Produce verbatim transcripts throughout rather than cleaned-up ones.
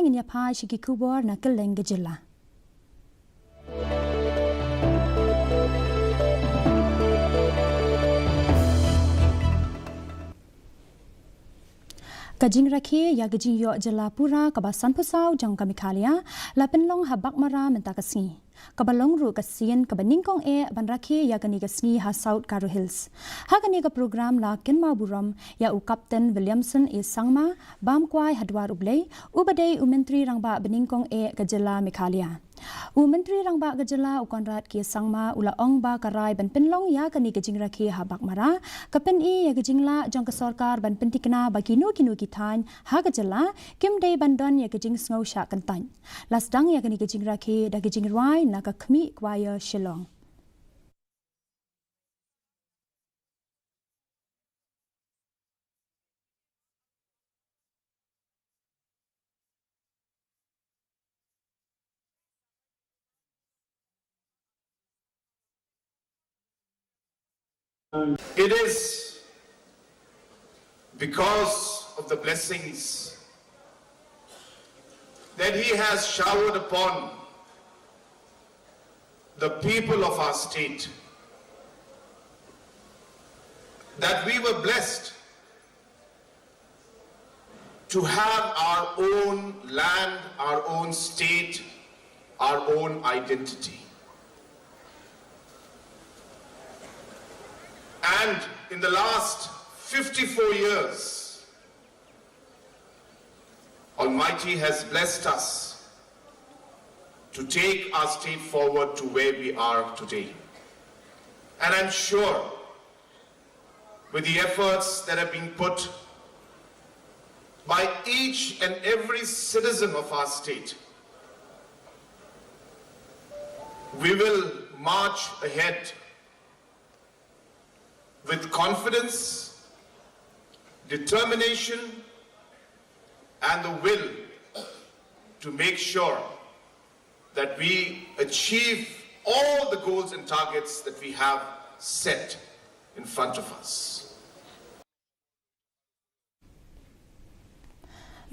Ngin ïa phai sha ki khubor na kylleng ka jylla. Ka jingrakhe ïa ka jingïoh jylla pura kaba sanphew saw jong ka Meghalaya la pynlong ha Baghmara mynta ka sngi, kaba long ruh ka sien kaba nyngkong eh ban rakhe ïa kane ka sngi ha South Garo Hills. Ha kane ka program la kynmaw burom ïa u Captain Williamson A Sangma, bam kwai ha dwar U Blei, uba dei u Myntri Rangbah banyngkong eh ka jylla Meghalaya. U Myntri Rangbah ka jylla u Conrad K Sangma u la ong ba ka rai ban pynlong ïa kane ka jingrakhe ha Baghmara ka pyni ïa ka jinglah jong ka sorkar ban pynthikna ba kino kino ki thaiñ ha ka jylla kim dei ban don ïa ka jingsngew shah kyntait. La sdang ïa kane ka jingrakhe da ka jingrwai na ka Khmih Choir Shillong. It is because of the blessings that He has showered upon the people of our state that we were blessed to have our own land, our own state, our own identity. And in the last fifty-four years, Almighty has blessed us to take our state forward to where we are today. And I'm sure with the efforts that have been put by each and every citizen of our state, we will march ahead with confidence, determination, and the will to make sure that we achieve all the goals and targets that we have set in front of us.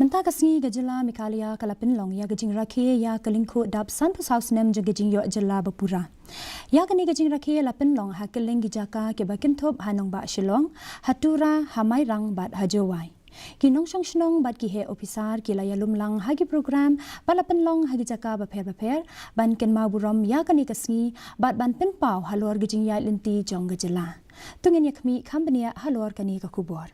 Mynta ka sngi ka jylla Meghalaya ka la pynlong ïa ka jingrakhe ïa ka lyngkhuh dap sanphew saw snem jong ka jingïoh jylla ba pura. Ïa kane ka jingrakhe la pynlong ha kylleng ki jaka kiba kynthup ha nongbah Shillong, ha Tura, ha Mairang bad ha Jowai. Ki nongshong shnong bad ki heh ophisar ki la ïalum lang ha ki program ba la pynlong ha ki jaka bapher bapher ban kynmaw burom ïa kane ka sngi bad ban pynpaw halor ka jingïaid lynti jong ka jylla. To ngin ïa khmih kham bniah halor kane ka khubor.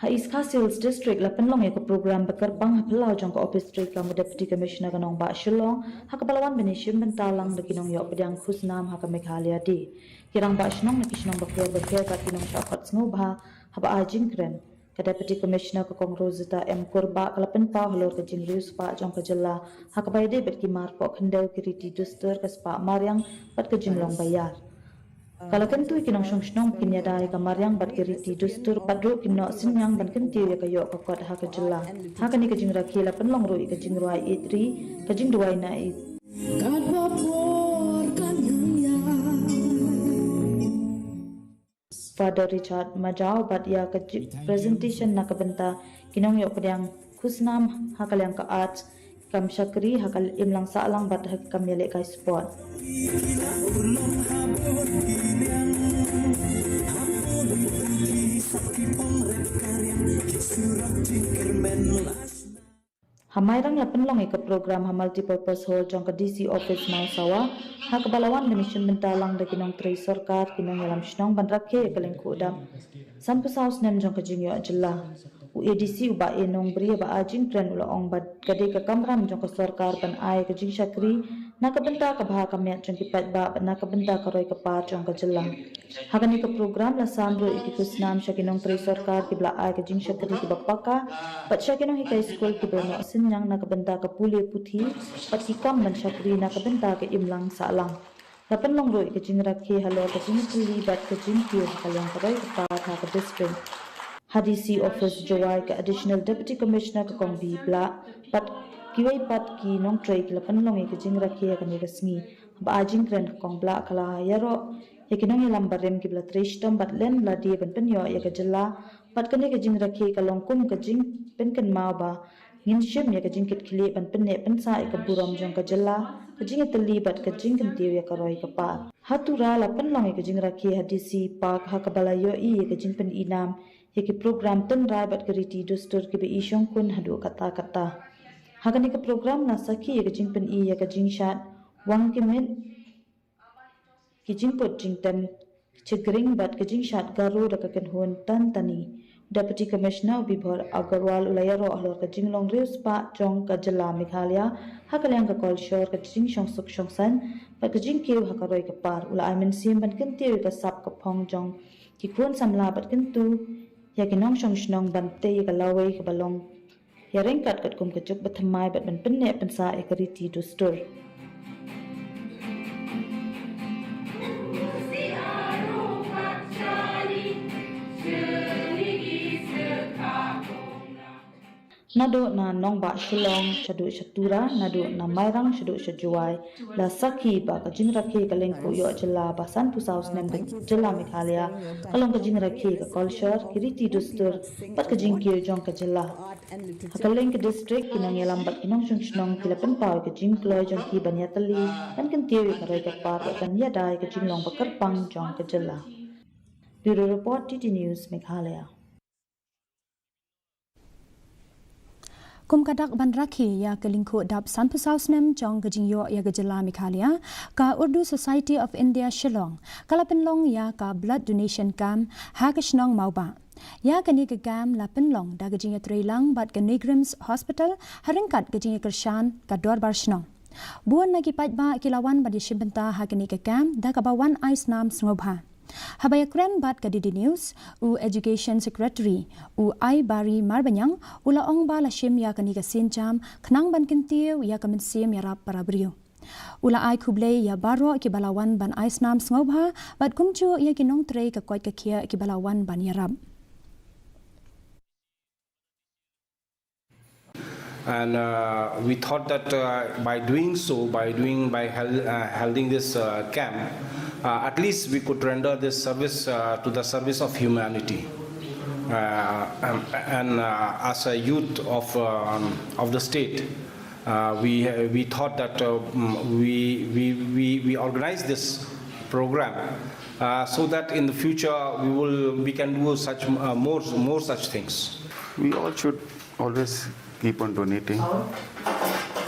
Ha East Khasi Hills District la pynlong ïa ka program ba kyrpang ha phyllaw jong ka ophis treikam u Deputy Commissioner ka nongbah Shillong, ha kaba la wan ban ïashim bynta lang da ki nongïoh pdiang khusnam ha ka Meghalaya Day. Ki rangbah shnong na ki shnong bapher bapher bad ki nongshah khot sngewbha haba ai jingkren. Ka Deputy Commissioner ka Kong Rosita M Kurbah ka la pynpaw halor ka jingriewspah jong ka jylla ha kaba ïadei bad ki mar poh khyndew, ki riti dustur, ka spah mariang bad ka jinglong ba ïar. Ka la kyntu ïa ki nongshong shnong ba kin ïada ïa ka mariang bad ki riti dustur bad ruh kin noh synñiang ban kyntiew ïa ka ïoh ka kot ha ka jylla. Ha kane ka jingrakhe la pynlong ruh ïa ka jingrwai ïeit ri, ka jingduwai na i Father Richard Majaw bad ïa ka ji-, presentation na ka bynta ki nongïoh pdiang khusnam ha ka liang ka art, kam shakri ha ka imlang sahlang bad ha ka kam ïalehkai sport. Ha Mairang la pynlong ïa ka program ha Multipurpose Hall jong ka D C Office Mawsawa, ha kaba la wan ban ïashim bynta lang da ki nongtrei sorkar, ki nongïalam shnong ban rakhe ïa ka lyngkhuh dap sanphew saw snem jong ka jingïoh jylla. U A D C u Bah A Nongbri ba ai jingkren u la ong ba ka dei ka kamram jong ka sorkar ban ai ïa ka jingshakri na ka bynta ka bha ka miat jong ki paidbah bad na ka bynta ka roi ka par jong ka jylla. Ha kane ka program la sam ruh ïa ki khusnam sha ki nongtrei sorkar kiba la ai ka jingshakri kiba paka, bad sha ki nonghikai skul kiba la noh synñiang na ka bynta ka pule puthi bad ki kam ban shakri na ka bynta ka imlang sahlang. La pynlong ruh ïa ka jingrakhe halor ka jingpule bad ka jingkiew ha ka liang ka roi ka par ha ka district. Ha D C Office Jowai, ka Additional Deputy Commissioner ka Kong B Blah bad kiwei pat ki nongtrei ki la pynlong ïa ka jingrakhe ha kane ka sngi. Haba ai jingkren ka Kong Blah ka la ïaroh ïa ki nongïalam barim kiba la trei shitom bad len lade ban pynïoh ïa ka jylla, bad kane ka jingrakhe ka long kum ka jingpynkynmaw ba Ngin shim ïa ka jingkitkhlieh ban pynneh pynsah ïa ka burom jong ka jylla, ka jingïatylli bad ka jingkyntiew ïa ka roi ka par. Ha Tura la pynlong ïa ka jingrakhe ha D C Park ha kaba la ïohi ïa ka jingpyni nam ïa ki program tynrai bad ki riti dustur kiba i shongkun haduh katta katta. Ha kane ka program la sakhi ïa ka jingpyni ïa ka jingshad wang ki miet, ki jingput jingtem chigring bad ka jingshad Garo da ka kynhun Tan Tani. Deputy Commissioner Vibhor Agarwal u la ïaroh halor ka jinglong riewspah jong ka jylla Meghalaya ha ka liang ka kolshor, ka jingshongsuk shongsaiñ bad ka jingkiew ha ka roi ka par. U la ai mynsiem ban kyntiew ïa ka sap ka phong jong ki khun samla bad kyntu ïa ki nongshong shnong ban tei ïa ka lawei kaba long ïa ryngkat katkum ka juk bathymmai bad ban pynneh pynsah ïa ka riti dustur. Naduh na nongbah Shillong shaduh sha Tura, naduh na Mairang shaduh sha Jowai, la sakhi ba ka jingrakhe ka lyngkhuh ïoh jylla ba sanphew saw snem ka jylla Meghalaya ka long ka jingrakhe ka kolshor, ki riti dustur bad ka jingkiew jong ka jylla. Ha ka liang ka district, ki nongïalam bad ki nongshong shnong ki la pynpaw ïa ka jingkloi jong ki ban ïatylli ban kyntiew ïa ka roi ka par bad ban ïada ïa ka jinglong ba kyrpang jong ka jylla. Bureau Report, D D News, Meghalaya. Kum ka dak ban rakhe ïa ka lyngkhuh dap sanphew saw snem jong ka jingïoh ïa ka jylla Meghalaya, ka Urdu Society of India Shillong ka la pynlong ïa ka blood donation camp ha ka shnong Mawbah. Ïa kane ka camp la pynlong da ka jingïatreilang bad ka NEIGRIHMS Hospital ha ryngkat ka jingïakyrshan ka dorbar shnong. Bun na ki paidbah ki la wan ban ïashim bynta ha kane ka camp da kaba wan ai snam sngewbha. Haba ïakren bad ka D D News, u Education Secretary, u Aibari Marbaniang, u la ong ba la shim ïa kane ka sienjam khnang ban kyntiew ïa ka mynsiem ïarap para briew. U la ai khublei ïa baroh kiba la wan ban ai snam sngewbha bad kumjuh ïa ki nongtrei ka koit ka khiah kiba la wan ban ïarap. And uh, we thought that uh, by doing so, by doing, by hel- uh, holding this uh, camp, uh, at least we could render this service uh, to the service of humanity. Uh, um, and uh, as a youth of, um, of the state, uh, we, we thought that uh, mm, we, we, we, we organize this program uh, so that in the future we will, we can do such uh, more, more such things. We all should always keep on donating.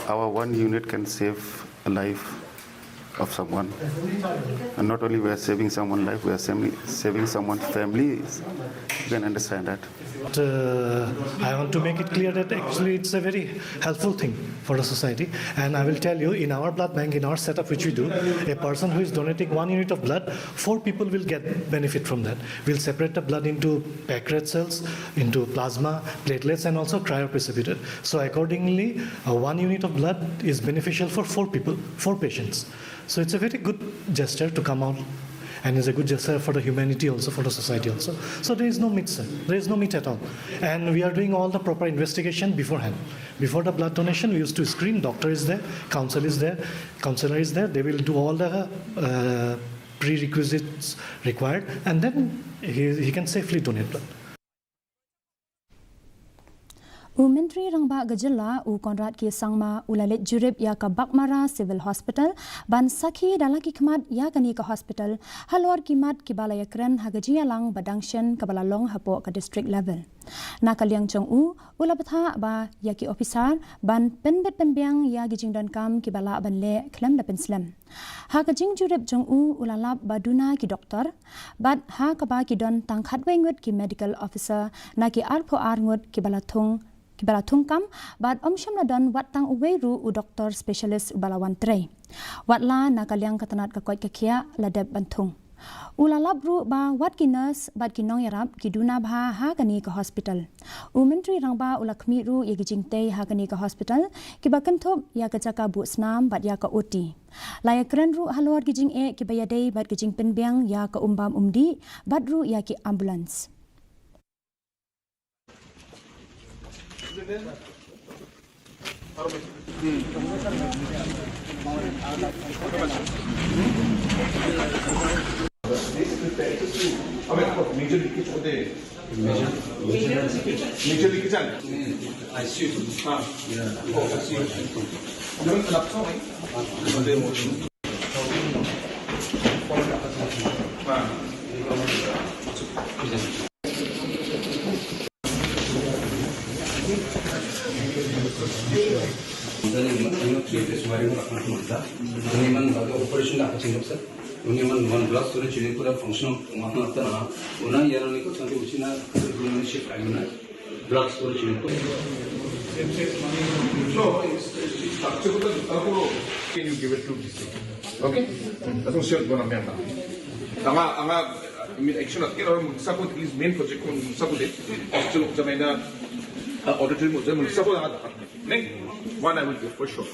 Our one unit can save a life of someone. And not only we are saving someone's life, we are saving, saving someone's family. You can understand that. But, uh, I want to make it clear that actually it's a very helpful thing for the society. And I will tell you, in our blood bank, in our setup which we do, a person who is donating one unit of blood, four people will get benefit from that. We'll separate the blood into packed red cells, into plasma, platelets, and also cryoprecipitate. So accordingly, uh, one unit of blood is beneficial for four people, four patients. So it's a very good gesture to come out, and it's a good gesture for the humanity also, for the society also. So there is no meet, sir. There is no meet at all. And we are doing all the proper investigation beforehand. Before the blood donation, we used to screen, doctor is there, counsel is there, counselor is there. They will do all the uh, prerequisites required, and then he, he can safely donate blood. U Myntri Rangbah ka Jylla u Conrad K Sangma u la leit jurip ïa ka Baghmara Civil Hospital ban sakhi da la ki khmat ïa kane ka hospital halor ki mat kiba la ïakren ha ka jingïalang ba dang shen kaba la long hapoh ka district level. Na ka liang jong u, u la bthah ba ïa ki ophisar ban pynbit pynbiang ïa ki jingdonkam kiba lah ban leh khlem da pynslem. Ha ka jingjurip jong u, u la lap ba duna ki doktor bad ha kaba ki don tang khatwei ngut ki medical officer na ki arphew ar ngut kiba la thung kiba la thung kam bad ym shym la don wat tang uwei ruh u doktor specialist uba la wan trei, wat la na ka liang ka tnat ka koit ka khiah la dep ban thung. U la lap ruh ba wat ki nurse bad ki nongïarap ki duna bha ha kane ka hospital. U Myntri Rangbah u la khmih ruh ïa ki jingtei ha kane ka hospital kiba kynthup ïa ka jaka buh snam bad ïa ka O T. La ïakren ruh halor ki jingeh kiba ïadei bad ki jingpynbiang ïa ka umbam umdih bad ruh ïa ki ambulance. Major Likijan. I C U. Ah. Yeah. Oh, I C U. Naman anak ko, eh? Ah. Operation la ka chingok sa. Uni man one block suri chini pura functional ma na tana. Una yara ni ko santi uchina shift aimana. Block suri chini pura. No, it's, it's, it's structure ko to. Can you give it to this? Okay? That's what I'm gonna make. Anga, anga, I mean, action at kira mun sako, at least main project ko mun sako de. Still, jamaina, uh, auditorium mun sako anga. Next one I will give for sure.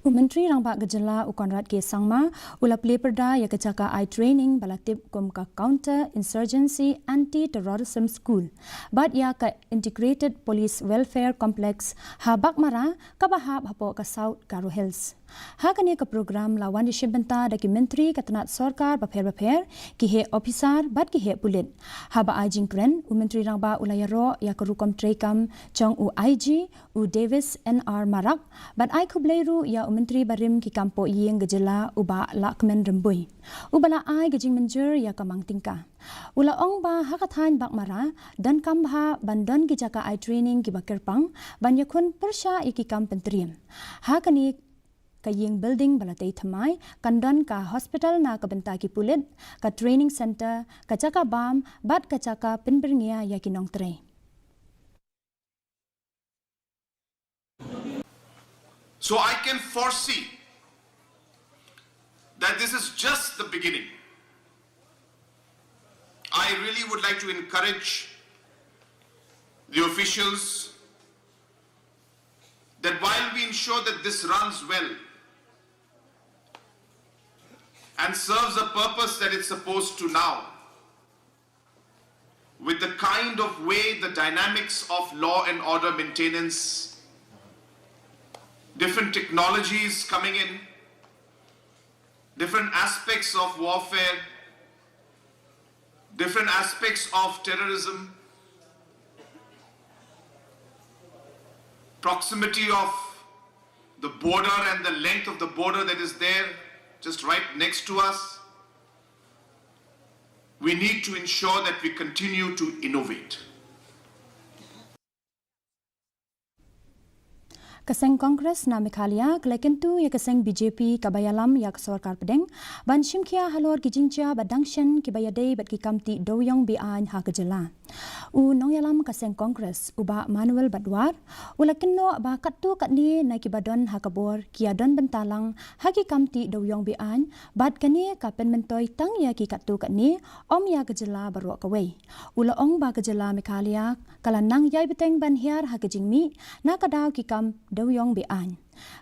U Myntri Rangbah ka jylla u Conrad K Sangma u la plie pyrda ïa ka jaka eye training ba la tip kum ka Counter Insurgency Anti-Terrorism School bad ïa ka Integrated Police Welfare Complex ha Baghmara kaba hap hapoh ka South Garo Hills. Ha kane ka program la wan ïashim bynta da ki myntri ka tnat sorkar bapher bapher, ki heh ophisar bad ki heh pulit. Haba ai jingkren, u Myntri Rangbah u la ïaroh ïa ka rukom treikam jong u I G, u Davis N R Marak, bad ai khublei ruh ïa u Myntri barim ki kam pohïing ka jylla u Bah Lahkmen Rymbui, uba la ai ka jingmynjur ïa ka mang tyngka. U la ong ba ha ka thaiñ Baghmara donkam bha ban don ki jaka eye training kiba kyrpang ban ïakhun pyrshah ïa ki kam pyntriem. Ha kane ka ïing building ba la tei thymmai kan don ka hospital na ka bynta ki pulit, ka training center, ka jaka bam bad ka jaka pynbyrngia ïa ki nongtrei. So I can foresee that this is just the beginning. I really would like to encourage the officials that while we ensure that this runs well and serves a purpose that it's supposed to now, with the kind of way the dynamics of law and order maintenance, different technologies coming in, different aspects of warfare, different aspects of terrorism, proximity of the border and the length of the border that is there just right next to us. We need to ensure that we continue to innovate. Ka seng Congress na Meghalaya ka la kyntu ïa ka seng B J P kaba ïalam ïa ka sorkar pdeng ban shimkhia halor ki jingjia ba dang shen kiba ïadei bad ki kam tih dewïong be-aiñ ha ka jylla. U nongïalam ka seng Congress u Bah Manuel Badwar u la kynnoh ba katto katne na kiba don ha ka bor ki ïadon bynta lang ha ki kam tih dewïong be-aiñ bad kane ka pynmyntoi tang ïa ki katto katne, ym ïa ka jylla baroh kawei. U la ong ba ka jylla Meghalaya ka la nang ïai bteng ban hiar ha ka jingmih na ka daw ki kam dewïong be-aiñ.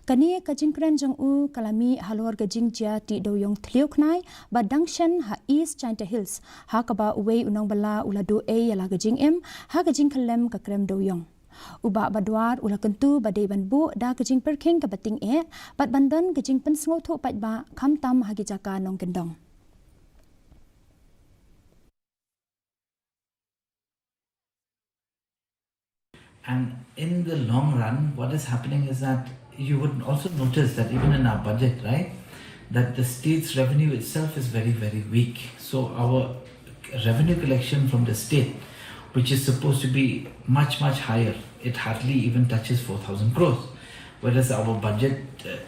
Kane ka jingkren jong u ka la mih halor ka jingjia tih dewïong thliew khnai ba dang shen ha East Jaintia Hills, ha kaba uwei u nongbylla u la duh ei ïa la ka jingim ha ka jingkhyllem ka krem dewïong. U Bah Badwar u la kyntu ba dei ban buh da ka jingpyrkhing kaba tyngeh bad ban don ka jingpynsngewthuh paidbah khamtam ha ki jaka nongkyndong. And in the long run, what is happening is that you would also notice that even in our budget, right, that the state's revenue itself is very, very weak. So our revenue collection from the state, which is supposed to be much, much higher, it hardly even touches four thousand crores. Whereas our budget, uh,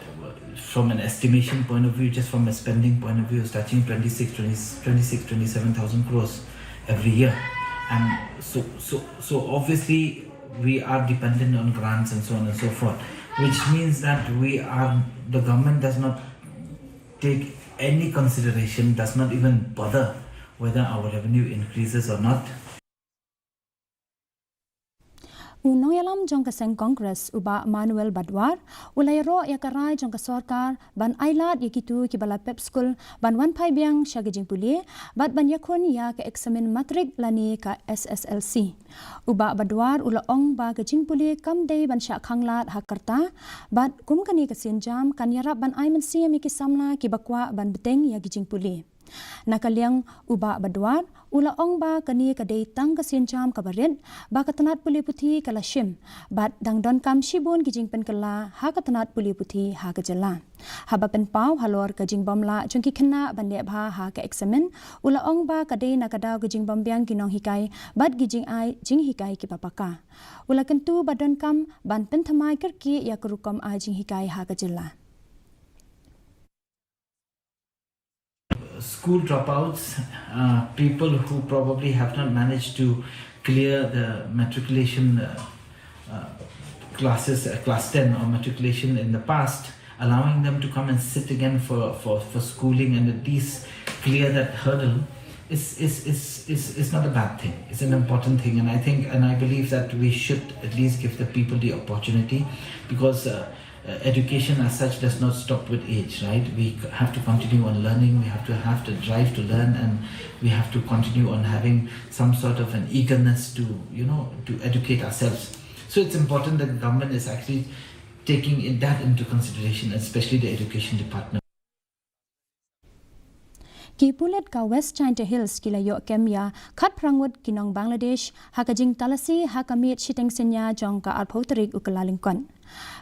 from an estimation point of view, just from a spending point of view, is touching twenty-six, twenty, twenty-six, twenty-seven thousand crores every year. And so, so, so obviously, we are dependent on grants and so on and so forth, which means that we are, the government does not take any consideration, does not even bother whether our revenue increases or not. U nongïalam jong ka seng Congress, u Bah Manuel Badwar, u la ïaroh ïa ka rai jong ka sorkar ban ailad ïa kito kiba la pep skul ban wan phai biang sha ka jingpule bad ban ïakhun ïa ka eksamin matrik lane ka S S L C. U Bah Badwar u la ong ba ka jingpule kam dei ban shah khanglad ha ka rta bad kum kane ka sienjam kan ïarap ban ai mynsiem ïa ki samla kiba kwah ban bteng ïa ka jingpule. Na ka liang u Bah Badwar u la ong ba kane ka dei tang ka sienjam kaba rit ba ka tnat pule puthi ka la shim bad dang donkam shibun ki jingpynkylla ha ka tnat pule puthi ha ka jylla. Haba pynpaw halor ka jingbym lah jong ki khynnah ban leh bha ha ka eksamin, u la ong ba ka dei na ka daw ka jingbym biang ki nonghikai bad ki jingai jinghikai kiba paka. U la kyntu ba donkam ban pynthymmai kyrkieh ïa ka rukom ai jinghikai ha ka jylla. School dropouts, uh, people who probably have not managed to clear the matriculation uh, uh, classes, uh, class ten or matriculation in the past, allowing them to come and sit again for, for, for schooling and at least clear that hurdle is, is, is, is, is not a bad thing. It's an important thing. And I think, and I believe that we should at least give the people the opportunity because uh, uh, education as such does not stop with age, right? We have to continue on learning. We have to have the drive to learn, and we have to continue on having some sort of an eagerness to, you know, to educate ourselves. So it's important that the government is actually taking in that into consideration, especially the education department. Ki pulit ka West Jaintia Hills ki la ïoh kem ïa khatphra ngut ki nong Bangladesh ha ka jingtalasi ha ka miet shiteng synñia jong ka arphew tarik u Kyllalyngkot.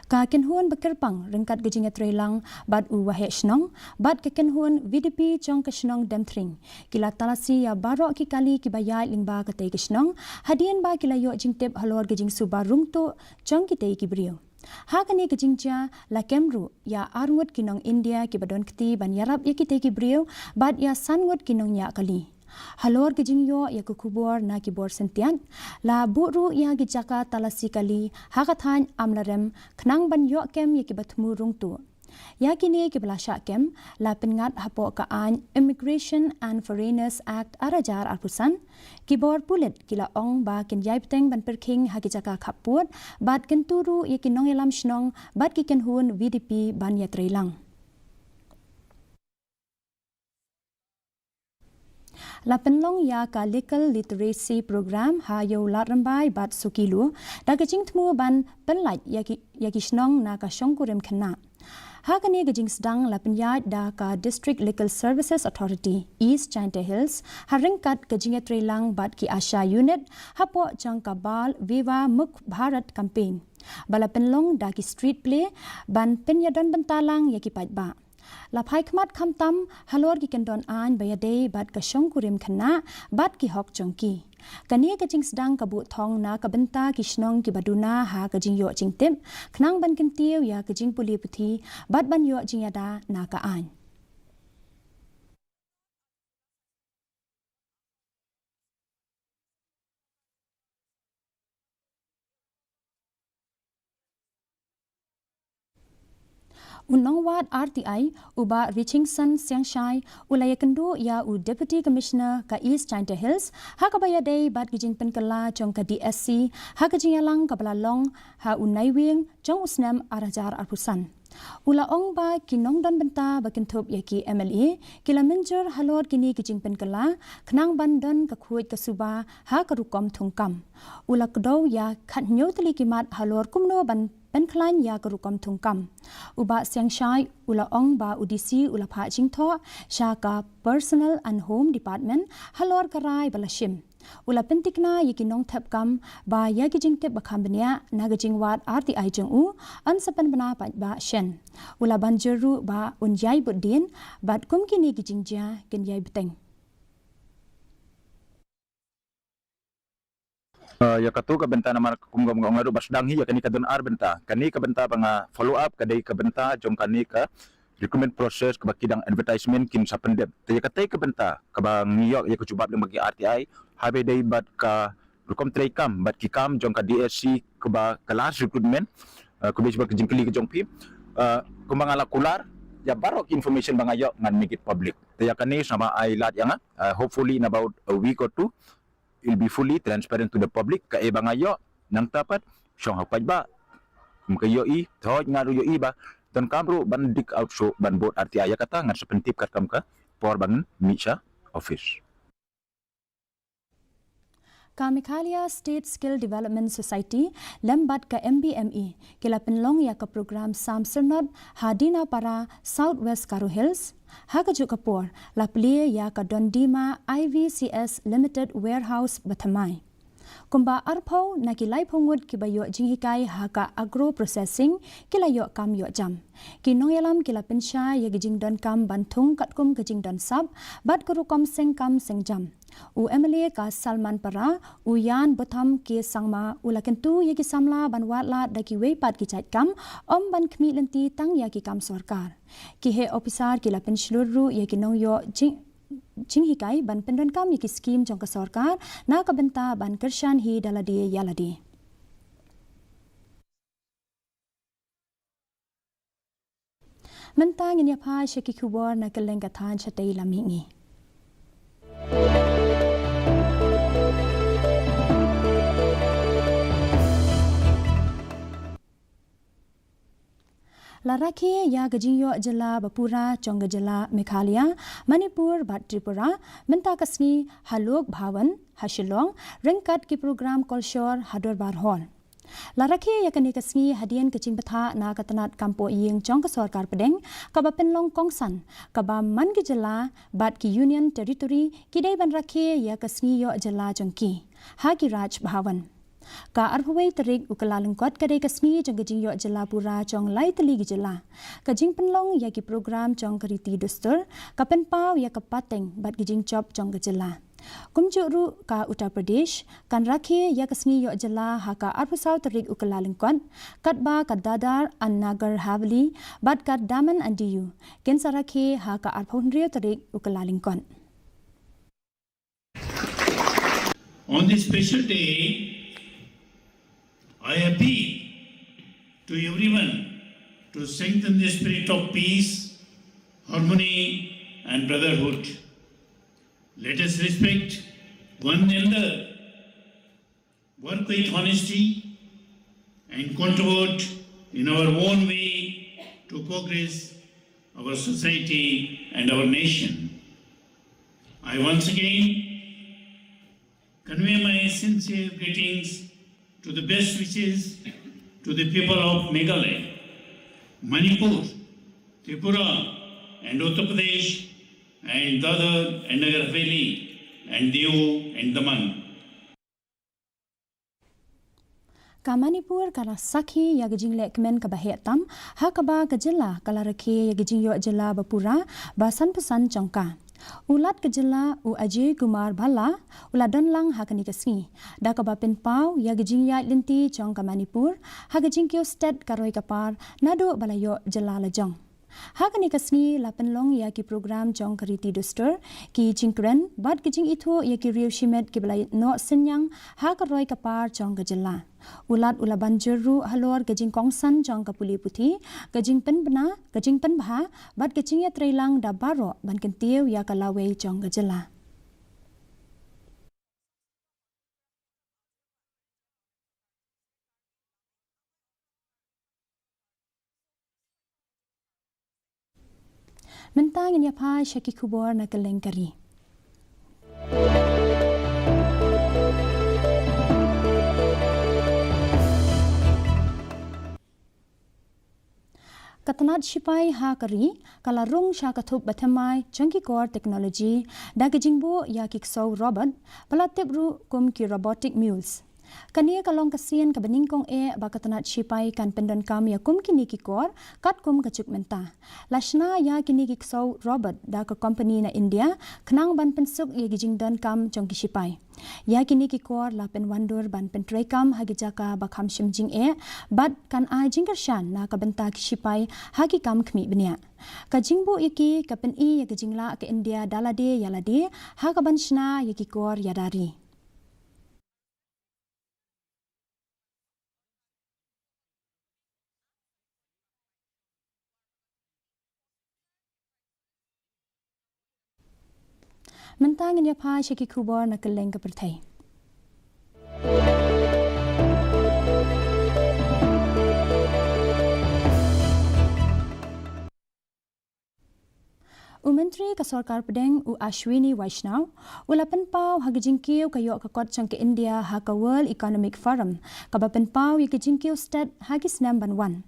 Ka kynhun ba kyrpang ryngkat ka jingïatreilang bad u Waheh Shnong bad ka kynhun VDP jong ka shnong Demthring ki la talasi ïa baroh ki kali kiba ïaid lyngba katei ka shnong hadien ba ki la ïoh jingtip halor ka jingsuba rung tuh jong kitei ki briew. Ha kane ka jingjia la kem ruh ïa ar ngut ki nong India kiba don kti ban ïarap ïa kitei ki briew bad ïa san ngut ki nongñiah kali. Halor ka jingïoh ïa ka khubor na ki bor syntiat, la buh ruh ïa ki jaka talasi kali ha ka thaiñ Amlarem khnang ban ïoh kem ïa kiba thmu rung tuh. Ïa kine kiba la shah kem la pynngat hapoh ka aiñ Immigration and Foreigners Act ar hajar arphew san. Ki bor pulit ki la ong ba kin ïai bteng ban pyrkhing ha ki jaka khappud bad kyntu ruh ïa ki nongïalam shnong bad ki kynhun VDP ban ïatreilang. La pynlong ïa ka Legal Literacy Program ha Ïew Ladrymbai bad Sokilo da ka jingthmu ban pynlait ïa ki, ïa ki shnong na ka shongkurim khynnah. Ha kane ka jingsdang la pynïaid da ka District Legal Services Authority, East Jaintia Hills, ha ryngkat ka jingïatreilang bad ki ASHA unit hapoh jong ka Bal Vivah Mukh Bharat campaign ba la pynlong da ki street play ban pynïadon bynta lang ïa ki paidbah. La phai khmat khamtam halor ki kyndon aiñ ba ïadei bad ka shongkurim khynnah bad ki hok jong ki. Kane ka jingsdang ka buh thong na ka bynta ki shnong kiba duna ha ka jingïoh jingtip khnang ban kyntiew ïa ka jingpule puthi bad ban ïoh jingïada na ka aiñ. U nongwad RTI, u Bah Richingson Siangshai, u la ïakynduh ïa u Deputy Commissioner ka East Jaintia Hills ha kaba ïadei bad ki jingpynkylla jong ka DSC ha ka jingïalang kaba la long ha u Naiwieng jong u snem ar hajar arphew san. U la ong ba ki nongdon bynta ba kynthup ïa ki MLA ki la mynjur halor kine ki jingpynkylla khnang ban don ka khuid ka suba ha ka rukom thungkam. U la kdew ïa khathynñiew tylli ki mat halor kumno ban pynkhlaiñ ïa ka rukom thungkam. U Bah Siangshai u la ong ba u DC u la phah jingthoh sha ka Personnel and Home Department halor ka rai ba la shim. U la pyntikna ïa ki nongthep kam ba ïa ki jingtip ba kham bniah na ka jingwad RTI jong u yn sa pynbna paidbah shen. U la ban jur ruh ba un ïai bud dien bad kum kine ki jingjia kin ïai bteng. Uh, ïa katu ka bynta namar kum ka ong ruh ba sdang hi ïa kane ka don ar bynta. Kane ka bynta ba nga follow up ka dei ka bynta jong kane ka recruitment process kaba ki dang advertisement kin sa pyndep. Te ïa katei ka bynta kaba ngi ïoh ïa ka jubab lyngba ki RTI haba dei bad ka rukom treikam bad ki kam jong ka DSC kaba ka last recruitment, uh, kaba jubab ka jingkylli ka jong phi, uh, kumba nga la kular ïa baroh ki information ba nga ïoh ngan make it public. Te ïa kane sa ba ai lad ïa nga, uh, hopefully in about a week or two it'll be fully transparent to the public. Kaei ba nga ïoh nangta pat shong ha paidbah kum ka ïohi, thoj nga ruh ïohi ba donkam ruh ban dik out shuh ban bud RTI. Ïa kata ngan sa pyntip katkam ka por ba ngin mih sha office. Ka Meghalaya State Skill Development Society lem bad ka M B M E ki la pynlong ïa ka program Sam Syrnod ha Dinapara, South West Garo Hills. Ha kajuh ka por la plie ïa ka Dondima I V C S Limited Warehouse bathymmai. Kumba arphew na ki laiphew ngut kiba ïoh jinghikai ha ka agro processing ki la ïoh kam ïoh jam. Ki nongïalam ki la pynshai ïa ki jingdonkam ban thung katkum ka jingdon sap bad ka rukom seng kam seng jam. U M L A ka Salmanpara, u Jan Botham K Sangma, u la kyntu ïa ki samla ban wad lad da kiwei pat ki jait kam, ym ban khmih lynti tang ïa ki kam sorkar. Ki heh ophisar ki la pynshlur ruh ïa ki nongïoh jing, jinghikai ban pyndonkam ïa ki skim jong ka sorkar na ka bynta ban kyrshan hi da lade ïa lade. Mynta ngin ïa phai sha ki khubor na kylleng ka thaiñ shatei lam mihngi. La rakhe ïa ka jingïoh jylla ba pura jong ka jylla Meghalaya, Manipur bad Tripura mynta ka sngi ha Lok Bhavan ha Shillong, ryngkat ki program kolshor ha Dorbar Hall. La rakhe ïa kane ka sngi hadien ka jingbthah na ka tnat kam poh ïing jong ka sorkar pdeng, kaba pynlong kongsan, kaba man ki jylla bad ki Union Territory ki dei ban rakhe ïa ka sngi ïoh jylla jong ki ha ki Raj Bhavan. Ka arphew wei tarik u Kyllalyngkot ka dei ka sngi jong ka jingïoh jylla pura jong lai tylli ki jylla. Ka jingpynlong ïa ki program jong ka riti dustur ka pynpaw ïa ka pateng bad ki jingjop jong ka jylla. Kumjuh ruh ka Uttar Pradesh kan rakhe ïa ka sngi ïoh jylla ha ka arphew saw tarik u Kyllalyngkot, katba ka Dadar and Nagar Haveli bad ka Daman and Diu kin sa rakhe ha ka arphew hynriew tarik u Kyllalyngkot. On this special day, I appeal to everyone to strengthen the spirit of peace, harmony, and brotherhood. Let us respect one another, work with honesty, and contribute in our own way to progress our society and our nation. I once again convey my sincere greetings to the best wishes to the people of Meghalaya, Manipur, Tripura, and Uttar Pradesh, and Dadar and Nagar Haveli, and Diu and Daman. Ka Manipur ka la sakhi ïa ka jinglehkmen kaba heh tam, ha kaba ka jylla ka la rakhe ïa ka jingïoh jylla ba pura ba sanphew san jong ka. U Lat ka jylla u Ajay Kumar Bhalla u la don lang ha kane ka sngi da kaba pynpaw ïa ka jingïaid lynti jong ka Manipur ha ka jingkiew stet ka roi ka par naduh ba la ïoh jylla la jong. Ha kane ka sngi la pynlong ïa ki program jong ka riti dustur, ki jingkren bad ki jingithuh ïa ki riew shimet kiba la noh synñiang ha ka roi ka par jong ka jylla. U Lat u la ban jur ruh halor ka jingkongsan jong ka pule puthi, ka jingpynbna, ka jingpynbha bad ka jingïatreilang da baroh ban kyntiew ïa ka lawei jong ka jylla. Mynta ngin ïa phai sha ki khubor na kylleng ka ri. Ka tnat shipai ha ka ri ka la rung sha ka thup bathymmai jong ki kor technology da ka jingbuh ïa ki ksew robot ba la tip ruh kum ki robotic mules. Kane ka long ka sien kaba nyngkong eh ba ka tnat shipai kan pyndonkam ïa kum kine ki kor katkum ka juk mynta. La shna ïa kine ki ksew robot da ka kompani na India khnang ban pynsuk ïa ki jingdonkam jong ki shipai. Ïa kine ki kor la pynwandur ban pyntreikam ha ki jaka ba kham shim jingeh bad kan ai jingkyrshan na ka bynta ki shipai ha ki kam khmih bniah. Ka jingbuh ïa ki ka pyni ïa ka jinglah ka India da lade ïa lade ha ka ban shna ïa ki kor ïada ri. Mynta ngin ïa phai sha ki khubor na kylleng ka pyrthei. U Myntri ka Sorkar Pdeng u Ashwini Vaishnaw u la pynpaw ha ka jingkiew ka ïoh ka kot jong ka India ha ka World Economic Forum, kaba pynpaw ïa ka jingkiew stet ha ki snem ban wan.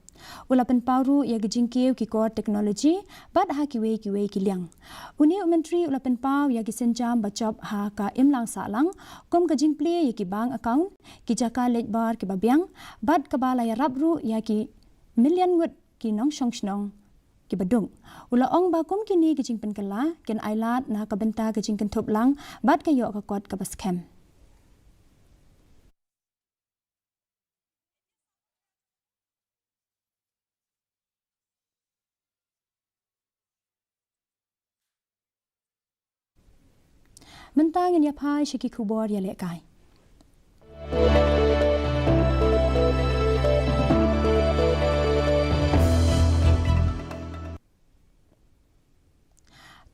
U la pynpaw ruh ïa ka jingkiew ki kor technology bad ha kiwei kiwei ki liang. Une u myntri u la pynpaw ïa ki sienjam ba jop ha ka imlang sahlang kum ka jingplie ïa ki bank account, ki jaka leit bar kiba biang bad kaba la ïarap ruh ïa ki million ngut ki nongshong shnong kiba duk. U la ong ba kum kine ki jingpynkylla kin ailad na ka bynta ka jingkynthup lang bad ka ïoh ka kot kaba skhem. Mynta ngin ïa phai sha ki khubor ïalehkai.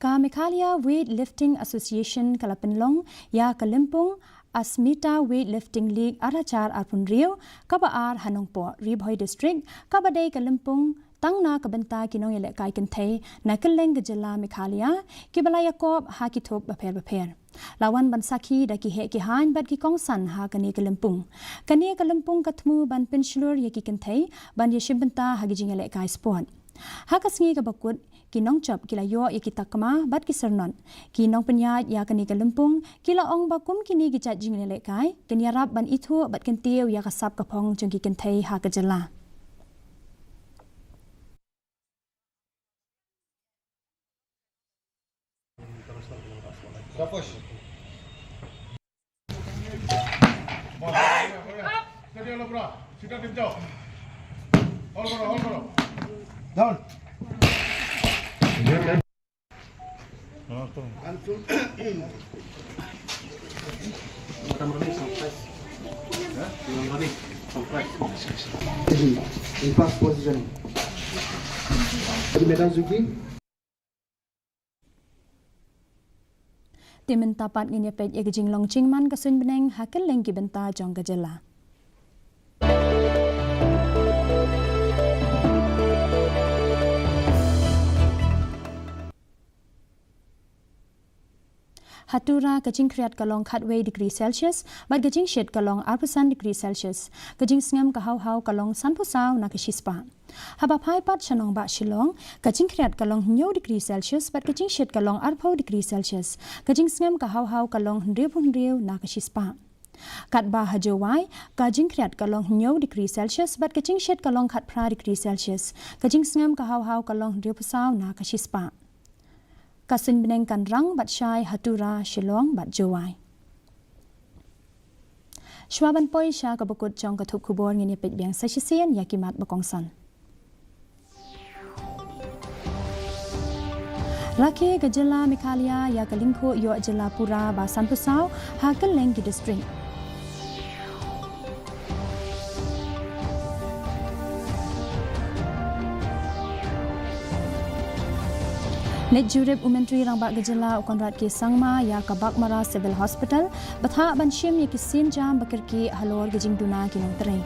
Ka Meghalaya Weightlifting Association ka la pynlong ïa ka lympung Asmita Weightlifting League ar hajar arphew hynriew kaba ar ha Nongpoh, Ri Bhoi District, kaba dei ka lympung tang na ka bynta ki nongïalehkai kynthei na kylleng ka jylla Meghalaya kiba la ïakop ha ki thup bapher bapher. La wan ban sakhi da ki heh ki haiñ bad ki kongsan ha kane ka lympung. Kane ka lympung ka thmu ban pynshlur ïa ki kynthei ban ïashim bynta ha ki jingïalehkai sport. Ha ka sngi kaba kut, ki nongjop ki la ïoh ïa ki takma bad ki syrnot. Ki nongpynïaid ïa kane ka lympung ki la ong ba kum kine ki jait jingïalehkai kin ïarap ban ithuh bad kyntiew ïa ka sap ka phong jong ki kynthei ha ka jylla. Down. In first position. Medal Zuki. Te mynta pat ngin ïa peit ïa ka jinglong jingman ka suiñ bneng ha kylleng ki bynta jong ka jylla. Ha Tura ka jingkhriat ka long khatwei degree Celsius bad ka jingshit ka long arphew san degree Celsius. Ka jingsngem ka haw haw ka long sanphew saw na ka shispah. Haba phai pat sha nongbah Shillong, ka jingkhriat ka long hynñiew degree Celsius bad ka jingshit ka long arphew degree Celsius. Ka jingsngem ka haw haw ka long hynriewphew hynriew na ka shispah. Katba ha Jowai, ka jingkhriat ka long hynñiew degree Celsius bad ka jingshit ka long khatphra degree Celsius. Ka jingsngem ka haw haw ka long hynriewphew saw na ka shispah. Ka suiñ bneng kan rang bad shai ha Tura, Shillong bad Jowai. Shuwa ban poi sha kaba kut jong ka thup khubor, ngin ïa peit biang sa shisien ïa ki mat ba kongsan. Rakhe ka jylla Meghalaya ïa ka lyngkhuh ïoh jylla pura ba sanphew saw ha kylleng ki district. Leit jurip u Myntri Rangbah ka jylla u Conrad K Sangma ïa ka Baghmara Civil Hospital, bthah ban shim ïa ki sienjam ba kyrkieh halor ka jingduna ki nongtrei.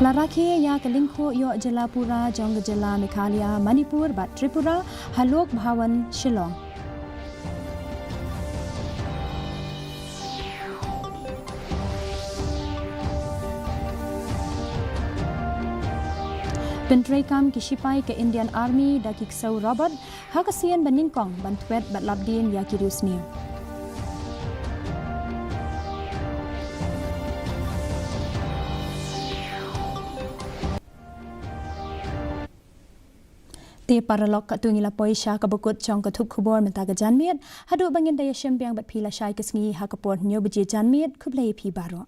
La rakhe ïa ka lyngkhuh ïoh jylla pura jong ka jylla Meghalaya, Manipur bad Tripura ha Lok Bhavan, Shillong. Pyntreikam ki shipai ka Indian Army da ki ksew robot ha ka sien ba nyngkong ban thwet bad lap dien ïa ki riewsniew. Te paralok, katto ngi la poi sha kaba kut jong ka thup khubor mynta ka janmiet. Haduh ba ngin da ïashem biang bad phi lashai ka sngi ha ka por hynñiew baje janmiet, khublei phi baroh.